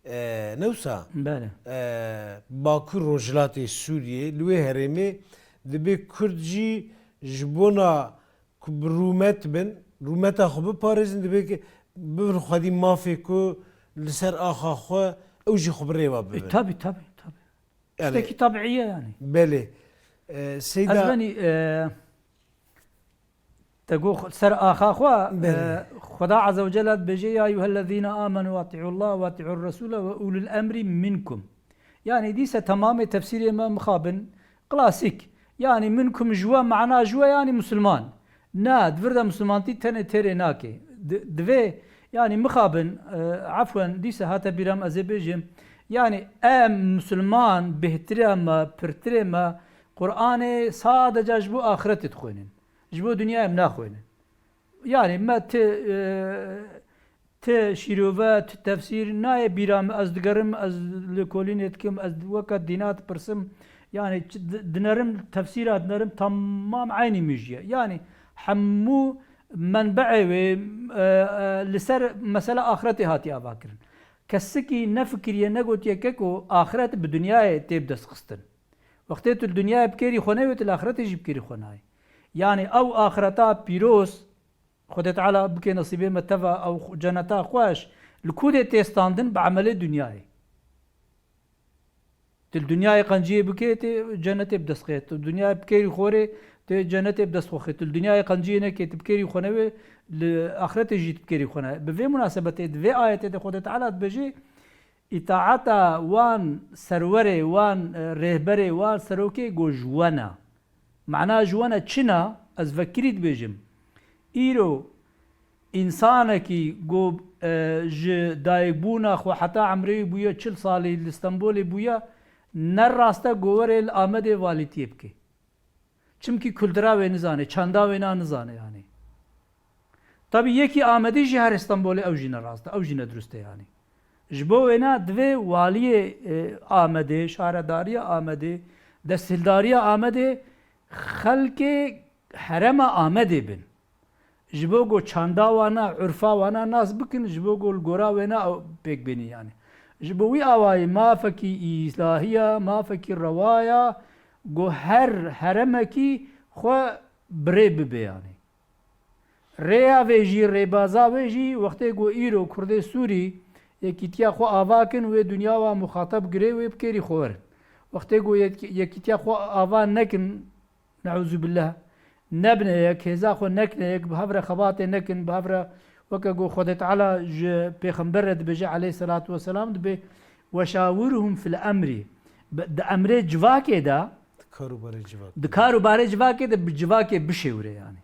e, ne wisa? Belê. E, Bakur Rojhilatê Sûriyê, li wê herêmê dibê Kurd jî ji bona ku bi rûmet bin, rûmeta xwe biparêzin, dibê ki bibin xwedî mafê ku li ser axa xwe ew jî xwe bi rê ve bibin. E, tabii, tabii, tabii. Yani, tiştekî tabiî ye yani. Belê. E, Seyda. Ez benî, e, te got xwe-, ser axa xwe, Belê. e, Xweda Azze ve Celle dibêje, "Ya eyyuhellezîne amenu ati'ullaha ve ati'ur resûle ve ulul emrî minkum." Yani dîse temamê tefsîrê me mixabin klasîk. Yani minkum ji we, mana ji we yani Musulman. Na, di vir de Musulmantî tenê têrê nake. Di, divê, yani mixabin, e, efwen, dîse hate bîra min ez ê bêjim. Yani em Musulman bêhtirê me, pirtirê me, Qur'anê sadece ji bo axiretê dixwênin. Ji bo dinyayê em naxwênin. Yani me ti, e, ti şîrove, ti tefsîr nayê bîra min, ez digerim, ez lêkolînê dikim, ez weke dîna dipirsim. Yani çi di-, dinerim, tefsîra dinerim, temam eynî min jî ye. Yani hemû menbeê wê, e, e, li ser mesela axiretê hatiye avakirin. Kesikî nefikiriye, negotiye ke ku axiret bi dinyayê tê bidestxistin. Wextê tu li dinyayê bi kêrî xwe newê, tu li axiretê jî bi kêrî xwe nayê. Yani ew axireta pîroz, Xwedê Teala bike nesîbê me teva ew xu-, ceneta xweş, li ku dê tê standin? Bi emelê dinyayê. Tu li dinyayê qenciyê bikê, tê cenetê bi dest xê. Tu dinyayê bi kêrî xorê, tê cenetê bi dest xwe xê. Tu li dinyayê qenciyê nekê, tu bi kêrî xwe newê, li axiretê jî tu bi kêrî xwe newê. Bi vê munasebetê, di vê ayetê de Xwedê Teala dibêje, Îtaeta wan serwerê, wan, e, rêhberê, wan serokê go ji we ne. Mana ji we ne çi ne? Ez vekirî dibêjim. Îro însanekî go, e, ji dayikbûna xwe heta emrê wî bûye çil salî li Stenbolê bûye, ne rast e go were li Amedê valîtiyê bike. Çimkî kultura wê nizane, çanda wê na nizane yani. Tabî yekî Amedî jî her Stenbolê ew jî ne rast e, ew jî ne dirust e yani. Ji bo wêna divê waliyê, e, Amedê, şaredariya Amedê, desthildariya Amedê xelkê herema Amedê bin. Ji bo ku çanda wana, urfa wana nas bikin, ji bo ku li gora wêna ew pêk bênî yani. Ji bo wî awayî mafekî îlahiya, mafekî rewaya, ku her heremekî xwe bi rê bibe yani. Rêya vê jî, rêbaza wê jî, wextê ku îro Kurdê Sûrî yekîtiya xwe ava kin, wê dinya wa muxatab girê, wê bi kêrî xwe werin. Wextê ku yek-, yekîtiya xwe ava nekin, Neuzübillah. Nebine yek, hêza xwe nekine yek, bi hev re xebatê nekin, bi hev re weke ku Xwedê Teala ji Pêxember re dibêje aleyhisselatu vesselam, dibê, "Weşawirhum fil emrî." Bi, di emrê civakê de, Di kar û barê civakê. Di kar û barê civakê de bi civakê bişêwire yani.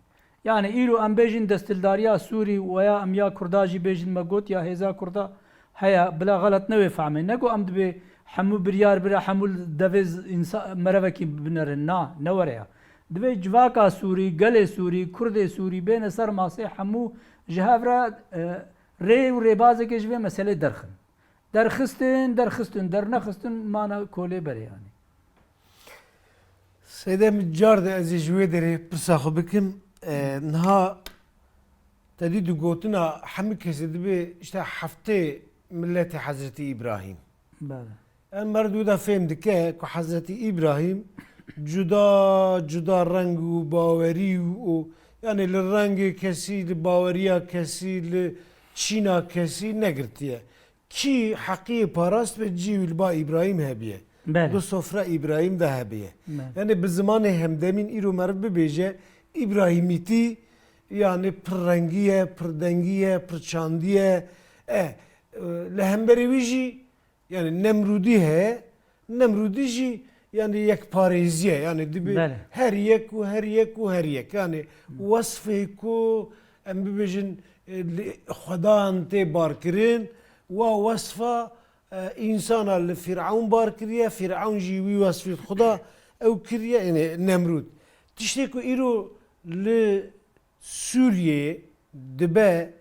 Yani îro em bêjin desthildariya Sûrî weya em ya Kurda jî bêjin me got ya hêza Kurda Heya, bila xelet newê fehmê. Neko em dibê hemû biryar bira, hemû li devê z-, însa-, merevekî binerin. Na, ne were ya. Dibê civaka Sûrî, gelê Sûrî, Kurdê Sûrî bêne ser masê hemû ji hev re, e, rê û rêbazekê ji vê meselê derxin. Derxistin, derxistin, dernexistin, mana kolê berê yanî. Seyde min car de ez ê ji wê derê pirsa xwe bikim. E, niha te dî di gotina hemû kesê dibê işte heftê miletê Hezretî Îbrahîm. Bele. Em meriv di wê de fêm dike ku Hezretî Îbrahîm cuda cuda reng û bawerî û, û, yanî li rengê kesî, li baweriya kesî, li çîna kesî negirtiye. Kî heqiyê parast be cî wî li ba Îbrahîm hebiye. Bele. Di sofra Îbrahîm de hebiye. Bele. Yanî bi zimanê hemdemîn îro meriv bibêje, Îbrahîmîtî, yanî pirrengî ye, pirdengî ye, pirçandî ye. E, e, li hemberî wî jî, yanî Nemrûdî heye. Nemrûdî jî, yanî yekparêzî ye. Yanî dibê Bele. her yek û her yek û her yek. Yanî wesfê ku em bibêjin, e, li Xwedan tê barkirin, wa wesfa, e, însana li Fîrewn bar kiriye, Fîrewn jî wî wesfî Xweda ew kiriye, yanî Nemrûd. Tiştê ku îro li Sûriyeyê dibe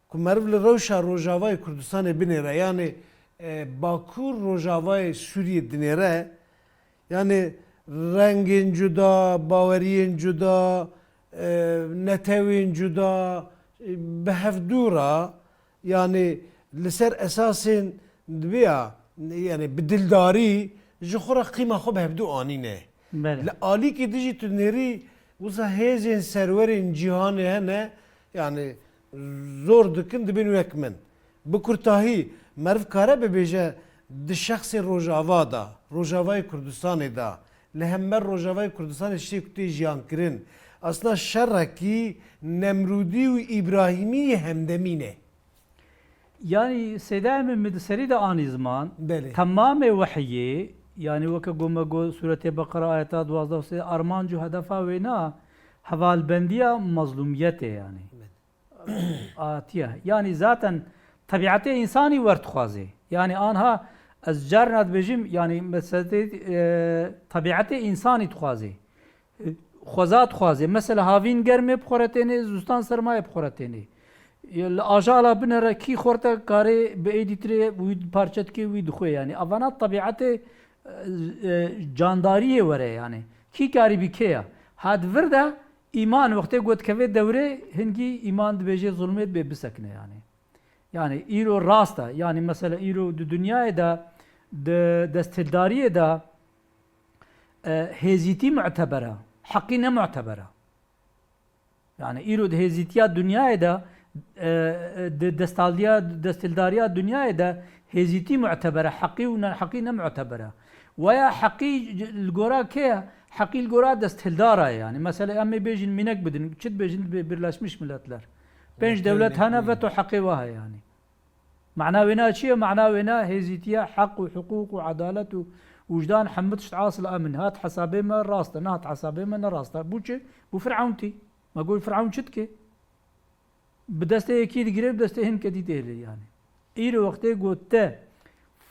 ku meriv li rewşa Rojavayê Kurdistanê binêre, yanî, e, Bakur Rojavayê Sûriyê dinêre, yanî rengên cuda, baweriyên cuda, e, netewên cuda, e, bi hevdû re, yanî li ser esasên dibiya, yanî bi dildarî ji xwe re qîma xwe bi hevdû anîne. Bele. Li alîkî dijî tu nêrî wisa hêzên serwerên cîhanê hene, yanî zor dikin dibin wek min. Bi kurtahî, meriv kare bibêje di şexsê Rojava de, Rojavayê Kurdistanê de, li hember Rojavayê Kurdistanê tiştê ku tê jiyan kirin, aslında şerekî Nemrûdî û Îbrahîmî yê hemdemî ne. Yanî Seyda Emin, min di serî de anî ziman, Belê. temamê wehiyê, yanî weke ku me got Sûretê Beqera ayeta duwazdeh û sê, armanc û hedefa wêna hevalbendiya mezlûmiyetê yanî. Belê. Atiye. Yanî zaten tebiatê însanî wer dixwazê. Yanî anha ez carna dibêjim, yanî meselê, e, tebiatê însanî dixwazê. Xweza dixwazê. Mesela havîn germê bi xwe re tênê, zûstan sermayê bi xwe re tênê. Li ajala binere kî xwe re te karê bi êdî tirê wî parçe dikê, wî dixwê yanî. Evana tebiatê, e, e, candariyê were yanî. Kî karî bî kê ya. Ha di vir de îman wextê ku dikeve dewrê hingî îman dibêje zulmê dibê bisekine yanî. Yanî îro rast e. Yanî mesela îro di dinyayê de, di desthildariyê de, e, hêzîtî muteber e. Heqî ne muteber e. Yanî îro di hêzîtiya dinyayê de, e, e, di destaldiya, desthildariya dinyayê de hêzîtî muteber e. Heqî û ne, heqî ne muteber e. Weya heqî li gora kê ye? Heqî li gora desthildara ye yanî. Mesela em ê bêjin mînek bidin, çi dibêjin bi-, Birleşmiş Milletler. Pênc Milletler dewlet hene, Yekî. veto heqê wa heye yanî. Mana wêna çi ye? Mana wêna hêzîtiya heq û hiqûq û edalet û wijdan hemû tişt asla min. Hat hesabê me rast e, nehat hesabê me ne rast e. Bû çi? Bû Fir'ewn tî. Me got Fir'ewn çi dike? Bi destê yekî digire, bi destê hinke dî têlê yanî. Îro wextê got te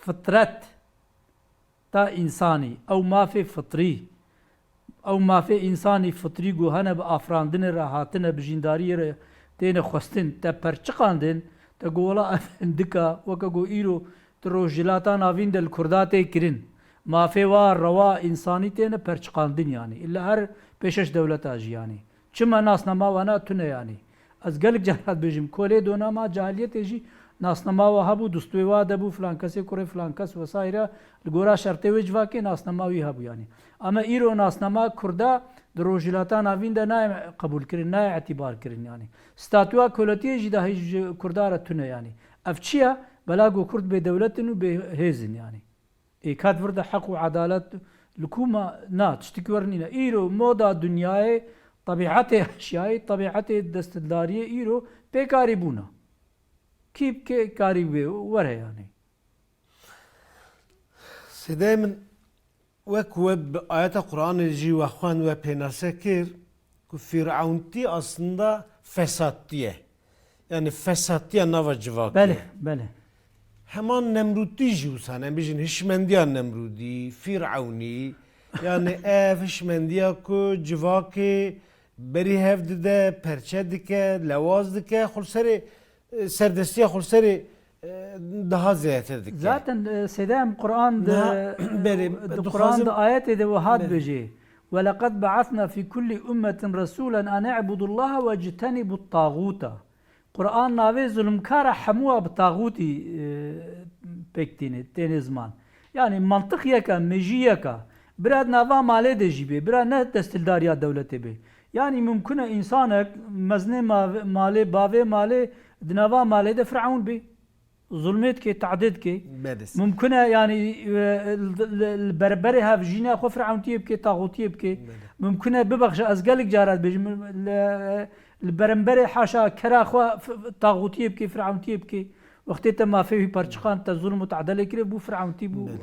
fitret ta însanî, ew mafê fitrî, ew mafê însanî fitrî ku hene bi afirandinê re hatine, bi jîndariyê re têne xwestin, te perçiqandin, te got wela ev hindika, weke ku îro di Rojhilata Navîn de li Kurda tê kirin. Mafê wa rewa însanî têne perçiqandin yanî. Li her pêşeş dewleta jî yanî. Çima nasnama wana tune yanî? Ez gelek cara dibêjim, kolê dona ma cahiliyetê jî nasnama wa hebû, dustê wa de bû, filan kesê kurê filan kes vesaire, li gora şertê wê civakê nasnama wî hebû yanî. Ama îro nasnama Kurda di Rojhilata Navîn de nayê qebûl kirin, nayê îtîbar kirin yanî. Statûya koletiyê jî dahî ji Kurda re tune yanî. Ev çi ye? Bela ku Kurd bê dewlet in û bê hêz in yanî. Ê ka di vir de heq û edalet li ku ma? Na, tiştik wer nîne. Îro moda dinyayê, tebiatê eşyayê, tebiatê destdariyê îro pê karî bûna. Kî bi kê karî wê were yanî. Sêdeyê min, wek we bi ayeta Qur'anê jî we xwend, we pênase kir ku Fîr'ewntî aslında fesattî ye. Yani fesattîya nava civakê Belê, ye. belê. Heman Nemrûdî jî wisa ne, em bêjin hişmendiya Nemrûdî, Fîrewnî, yani ev hişmendiya ku civakê berî hev dide, perçe dike, lewaz dike, xulserê, e, serdestiya xulserê, e, daha zêdetir dike. Zaten, e, Seyda em Quran de, Niha, e, belê, di Quran dixwazim de ayetê de wiha Belê. dibêje, "Ve leqed be'asna fî kulli ummetin resûlen an i'budullaha wectenibut tağûta." Quran navê zulmkara hemûa bi taxûtî, e, pêk tîne, têne ziman. Yani mantiq yek e, mejî yek e. Bira di nava malê de jî bê, bira ne destildariya dewletê bê. Yani mumkin e insanek mezinê ma-, malê, bavê malê, di nava malê de Firewn bê. Zulmê dike, tadê dike. Belê. Mumkin e yani, e, li, li, li berberê hev jîna xwe Firewntiye bike, taxûtiye bike. Belê. Mumkin e bibexşe, ez gelek cara dibêjim, li, Li beramberê haşa kera xwe f-, f-, taxûtiyê bike, firewnitiyê bike. Wextê te mafê wî perçiqand, te zulm û tedelê kirê, bû firewnitî, bû Belê.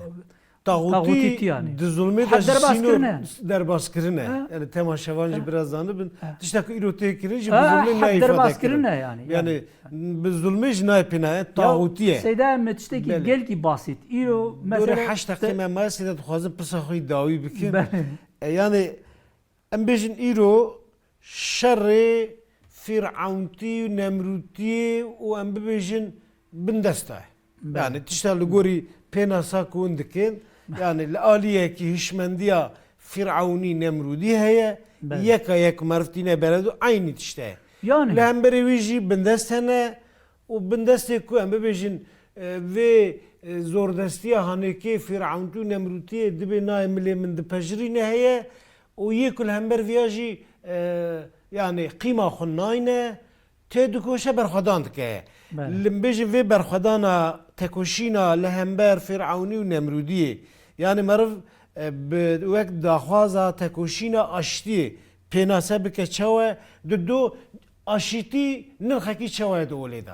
Taxûtî taxûtî tî yani. Di zulmê de Heft ji derbas sînor kirine. derbas kirine. Ha. Yani temaşevan jî Ha. biraz zanibin. Ha. Tişta ku îro tê kirin jî bi Ha, zulmê heft nayê derbas ifade kirin. kirine yani. Yani Yani. bi zulmê jî nayê pênaye, Ya, taxûtî ye. Seyda me tiştekî Belê. gelkî basît. Îro Dorê mesela heşt te- deqê me maye, Seyda dixwazim pirsa xwe yî dawî bikim. Belê. E, yani Em bêjin îro şerê Fîr'ewntî û Nemrûtiyê û em bibêjin bindesta ye. Belê. Yani tişta li gorî pênasa ku hûn dikin, yani li aliyekî hişmendiya Fîr'ewnî Nemrûdî heye, Belê. yeka yek meriv tîne beredo eynî tişt e. Yani. Li hemberê wî jî bindest hene, û bindestê ku em bibêjin, e, vê, e, zordestiya hanêkê Fîr'ewntî û Nemrûtiyê dibê nayê milê min dipejirîne heye û yê ku li hember viya jî, e, yani qîma xwe nayne, tê dikoşe berxwedan dike. Belê. Li bêjin vê berxwedana tekoşîna li hember Fîr'ewnî û Nemrûdiyê, yani meriv, e, bi wek daxwaza tekoşîna aştiyê pênase bike çawe, di do aşîtî nirxekî çawa ye di olê de?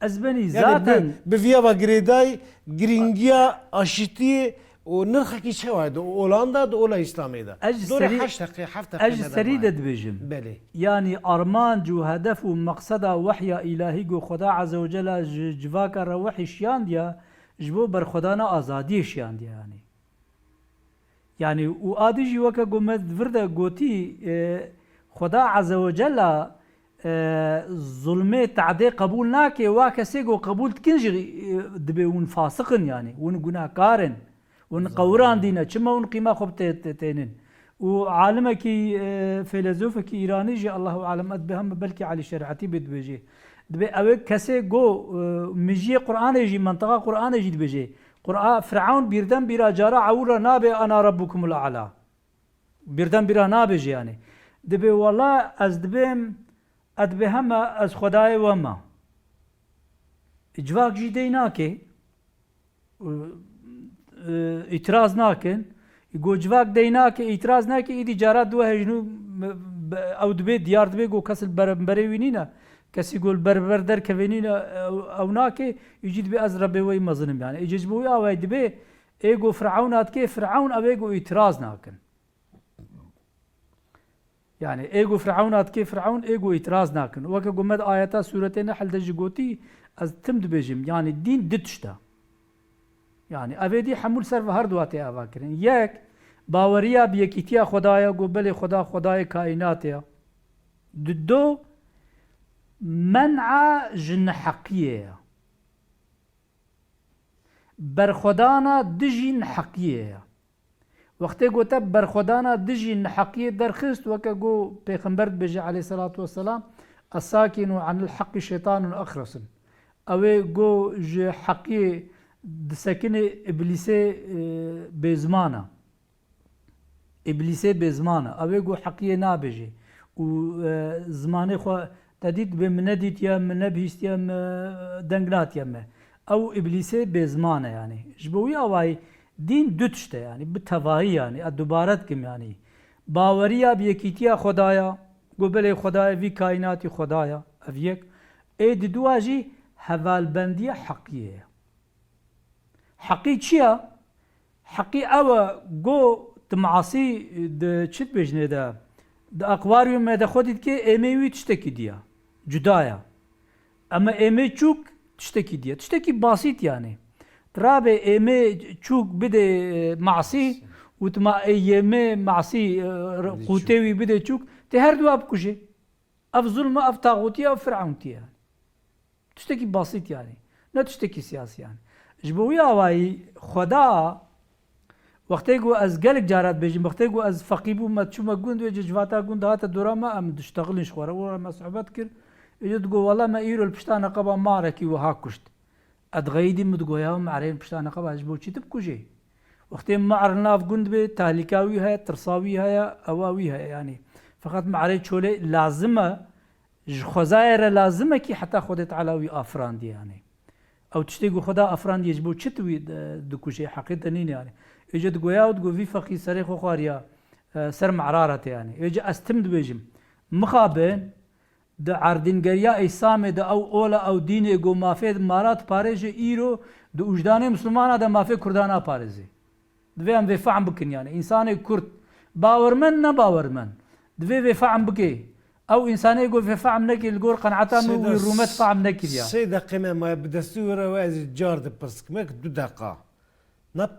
Ez benî Yani zaten bi, bi viya ve girêdayî girîngiya aşîtiyê û nirxekî çawa ye di olan de, di ola Îslamê de? Ez ji Dorê serî, heşt deqê, heft deqê ez ji me de serî maye. de dibêjim. Belê. Yani armanc û hedef û meqseda wehya îlahî ku Xweda Azze ve Celle ji civaka re wehî şiyandiya, ji bo berxwedana azadiyê şiyandiya yani. Yani, û a dî jî weke ku me di vir de gotî, e, Xweda Azze ve Cella, e, zulmê, tadê qebûl nake, wa kesê ku qebûl dikin jî, e, dibê hûn fasiq in yani, hûn gunahkar in, hûn Zalim. qewirandîne, çima hûn qîma xwe bi tê-, tê-, tênin. Û alimekî, e, feylezofekî îranî jî, Allahu alem, ez dibê hema belkî Elî Şerîetî bê dibêjê. Dibê ew ê kesê ku, e, mijiyê Qur'anê jî, mentiqa Qur'anê jî dibêjê. Qur'a-, Firewn birdenbîra cara ewil re nabê, "Ana rabbukumul a'la." Birdenbîra nabêje yani. Dibê, "Wela ez dibêm, ez dibê hema ez Xwedayê we me." Civak jî dey nake. Û, e, îtiraz nakin. Go civak dey nake, îtiraz nake, îdî cara diwe hejnû, be-, be-, ew dibê, diyar dibê go kes li beramberê wî nîne. Kesî go li berber derkevê nîne, ew, ew nake, î jî dibê ez Rebê we yî mezin im yani. Ê ji bo wî awayî dibê, ê go Firewn a dikê, Firewn ew ê go îtiraz nakin. Yani, ê go Firewn a dikê, Firewn ê go îtiraz nakin. Weke ku me di ayeta sûretê Nehl de jî gotî, ez tim dibêjim, yani dîn du tişt e. Yani, ev ê dî hemû li ser ve her duwa tê avakirin. Yek, baweriya bi yekîtiya Xwedayê, ku belê Xweda, Xwedayê kaînatê ye. Di do, men'a ji neheqiyê ye. Berxwedana dijî neheqiyê ye. Wextê ku te berxwedana dijî neheqiyê derxist, weke ku Pêxember dibêje aleyhisselatu vesselam, "Es-sakinu anil haqqi şeytanun axrasun." Ew ê ku ji heqiyê disekinê îblîsê, e, bêziman e. Îblîsê bêziman e. Ew ê ku heqiyê nabêje û, e, zimanê xwe te dît, dibê min nedîtiye, min nebihîstiye, min deng natiye me. Ew îblîsê bêziman e yani. Ji bo wî awayî dîn du tişt e yani. Bi tevahî yani. Ez dubare dikim yani. Baweriya bi yekîtiya Xwedaya, ku belê Xwedayê vî kaînatî Xwedaya. Ev yek. Ê diduwa jî hevalbendiya heqiyê ye. Heqî çi ye? Heqî ew e, go tu masî di çi dibêjinê de, di akwaryumê de xwe dî dikê, êmê wî tiştekî dî ye, cuda ye. Ema êmê çûk, Tiştekî diye. Tiştekî basît yani. Rabe êmê çûk bide, e, masî û tima ê yêmê masî, e, qûtê wî bide çûk. Tê her dua bikuje. Ev zulm e, ev taxûtî ye, ev firewnî ye yani. Tiştekî basît yani. Ne tiştekî siyasî yani. Ji bo wî awayî Xweda wextê ku ez gelek cara dibêjim, wextê ku ez feqî bûme, çûme gund, wê civata gund hate dora me, em diştexilin ji xwe re, û me sohbet kir. Êce digo, wela me îro li pişta neqeba marekî wiha kuşt. Edxeyî dî min digo, ya merê li pişta neqeba ji bo çi tu bikujê? Wextê mer li nav gund bê, tehlîka wî heye, tirsa wî heye, ewa wî heye yani. Feqet merê çolê lazim e, ji xwezayê re lazim e kî heta Xwedê Teala wî afirandiye yani. Ew tiştê ku Xweda afirandiye ji bo çi tu wî, e, dikuşê, heqê te nîne yani. Êce digoya û digo vî feqî serê xwe xwariya, e, ser merara te yani. Êce ez tim dibêjim. Mixabin di erdîngeriya Îslamê de ew ola ew dînê ku mafê mara diparêje îro di ujdanê Mislimana de mafê Kurda naparêzê. Divê em vê fehm bikin yani. Însanê Kurd, bawermend ne bawermend, divê vê fehm bike. Ew însanê ku vê fehm nekir, li gor qenaeta min wî rûmet fehm nekiriya. Sê deqê me maye, bi destû were we ez ê car de pirs dikim, wek du deqa. Na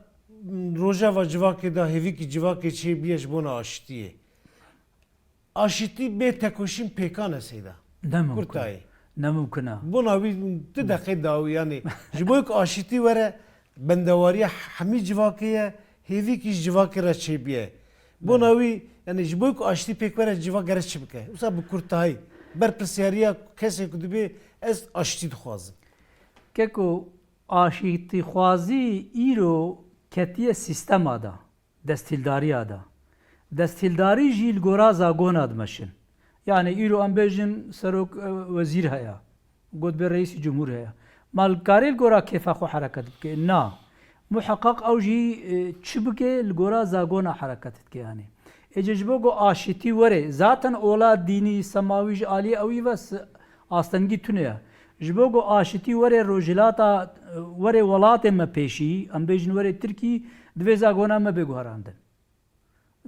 rojeva civakê de hêvîkî civakê çêbûye ji bona aşitiyê. Aşitî bê tekoşîn pêkan e Seyda. Ne mimkun. Kurtayê. Ne mimkun e. Bona wî tu deqê dawî, yanî ji bo ku aşitî were, bendewariya hemî civakê ye, hêvîkî ji civakê re çêbûye. Bona wî, yanî ji bo ku aşitî pêk were, civak gere çi bike? Wisa bi kurtayî, berpirsyariya kesê ku dibê, ez aşitî dixwazim. Keko, aşitîxwazî îro ketiye sîstema de. Desthîldariya de. Desthîldarî jî li gora zagona dimeşin. Yanî îro em bêjin serok, e, wezîr heye. Got bê reîsî cumhur heye. Ma li karê li gora kêfa xwe hereket bike? Na. Muheqeq ew jî, e, çi bike, li gora zagona hereket dike yanî. Êce ji bo ku aşitî were, zaten ola dînî semawî ji aliyê ewî ve s-, astengî tune ye. Ji bo ku aşitî were rojhilata, were welatê me pêşî, em bêjin were Tirkî, divê zagona me bê guherandin.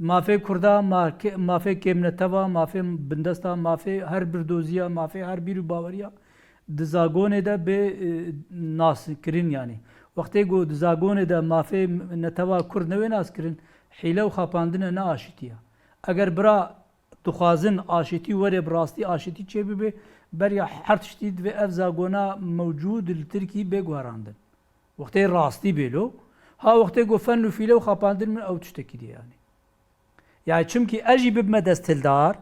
Mafê Kurda, ma-, ke-, mafê kêmneteva, mafê bindesta, mafê her birdoziya, mafê her bîr û baweriya di zagonê de bê, e, naskirin yanî. Wextê ku di zagonê de mafê neteva Kurd newê naskirin, hîle û xapandine ne aşitî ye. Eger bira dixwazin aşitî were, bi rastî aşitî çêbibe, beriya her tiştî divê ev zagona mewcûd li Tirkî bê guherandin. Wextê rastî bê lo, ha wextê ku fen û fîle û xapandin min ew tiştekî diye yanî. Yani çimkî ez jî bibime desthildar,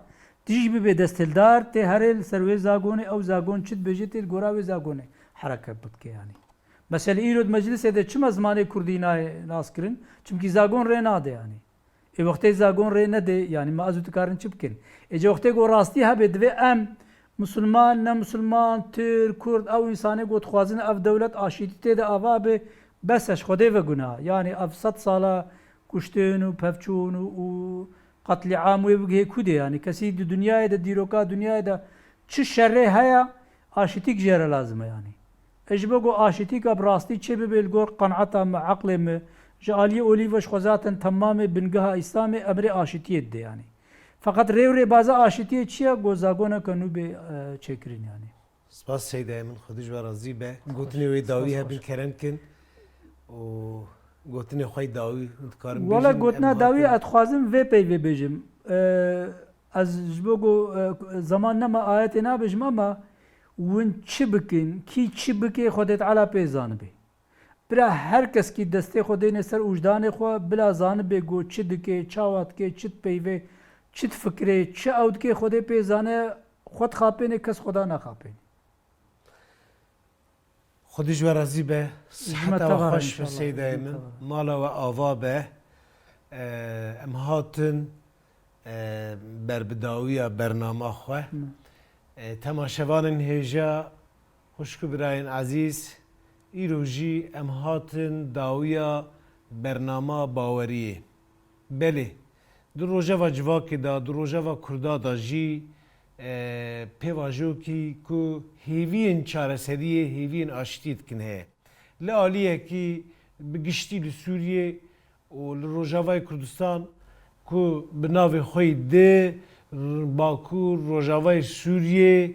tu jî bibê desthildar, tê herê li ser wê zagonê, ew zagon çi dibêje tê li gora wê zagonê hereket bidike yanî. Mesela îro di meclisê de çima zimanê kurdî nayê naskirin? Çimkî zagon rê nade yanî. Ê wextê zagon rê nede, yanî ma ez û tu karin çi bikin? Êce wextê ku rastî hebe, divê em, misilman, ne misilman, tirk, kurd, ew însanê ku dixwazin ev dewlet aşîtî tê de ava be, bes e, ji Xwedê ve guna. Yanî ev sed sala kuştin û pevçûn û, û qetlîam wê bigihê ku de, yanî kesî di dinyayê de, dîroka dinyayê de çi şerê heye, aşîtîk jê re lazim e yanî. E, ji bo ku aşîtîka bi rastî çê bibe li gor qenaeta me, eqlê me, ji aliyê olî ve ji xwe zaten temamê bingeha Îslamê emrê aşîtiyê dide yanî. Feqet rê û rêbaza aşîtiyê çi ye? Ku zagoneke nû bê, e, çêkirin yanî. Spas Seydayê min, Xwedê ji we razî be. Gotinê wê dawî hebin kerem kin û gotinê xwe yê dawî dikarin bêjin. Wele gotina dawî ez dixwazim vê peyvê bêjim. E, Ez ji bo ku, e, zeman nema ayetê nabêjim, ama win çi bikin, kî çi bike, Xwedê Teala pê zanibe. Bira her kes kî destê xwe dêne ser ûjdanê xwe, bila zanibe ku çi dike, çawa dike, çi dipeyve, çi difikire, çi ew dike, Xwedê pê zane, xwe dixapêne, kes Xweda naxapêne. Xwedî ji we razî be. Ji me teva re înşallah. Siheta we xweş be Seydayê min. Mala we ava be. E, em hatin, e, ber bi dawiya bernama xwe. E, temaşevanên hêja, xwişk û birayên ezîz, îro jî em hatin dawiya bernama baweriyê. Belê, di rojeva civakê de, di rojeva Kurda de jî, e, pêvajoyekî ku hêviyên çareseriyê, hêviyên aştiyê dikin heye. Li aliyekî bi giştî li Sûriyê û li Rojavayê Kurdistan ku bi navê xwe yî di Bakur, Rojavayê Sûriyê,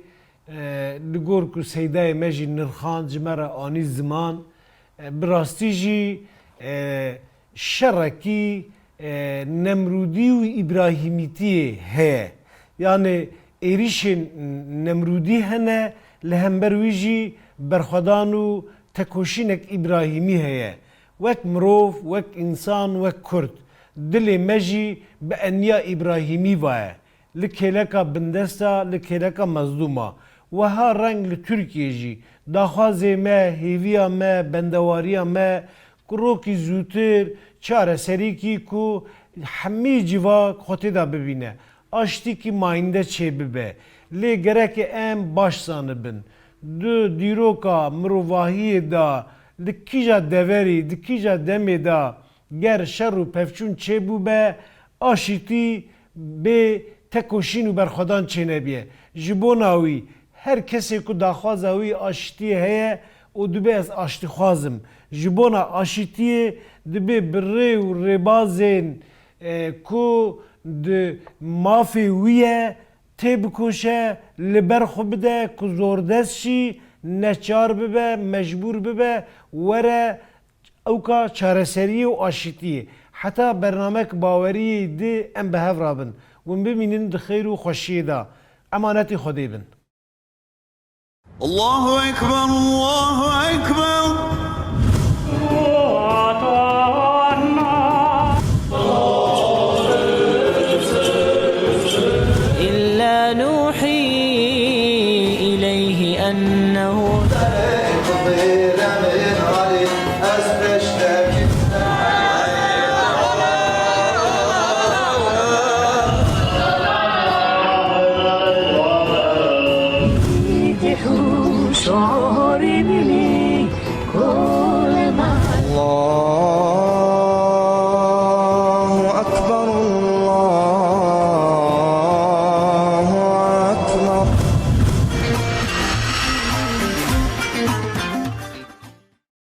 E, li gor ku Seydayê me jî nirxand, ji me re anî ziman, e, bi rastî jî, e, şerekî, e, Nemrûdî û Îbrahîmîtiyê heye. Yanê êrîşên Nemrûdî hene, li hember wî jî berxwedan û tekoşînek Îbrahîmî heye. Wek mirov, wek însan, wek Kurd. Dilê me jî bi eniya Îbrahîmî va ye. Li kêleka bindesta, li kêleka mezlûma. Weha reng li Tirkiyê jî. Daxwazê me, hêviya me, bendewariya me, ku rokî zûtir çareserîkî ku hemî civak xwe tê de bibîne. Aştîkî mayînde çêbibe. Lê gereke em baş zanibin. Di dîroka mirovahiyê de, li kîja deverî, di kîja demê de ger şer û pevçûn çêbûbe, aşîtî bê tekoşîn û berxwedan çênebiye. Ji bona wî, her kesê ku daxwaza wî aşîtiyê heye û dibe ez aştîxwaz im. Ji bona aşîtiyê dibe bi rê û rêbazên, e, ku di mafê wî ye, têbikoşe, li ber xwe bide ku zordest jî neçar bibe, mecbûr bibe, were ewka çareseriyê û aşîtiyê. Heta bernamek baweriyê di em bi hev rabin. Hûn bimînin di xêr û xweşiyê de. Emanetî Xwedê bin. Allahu Ekber, Allahu Ekber.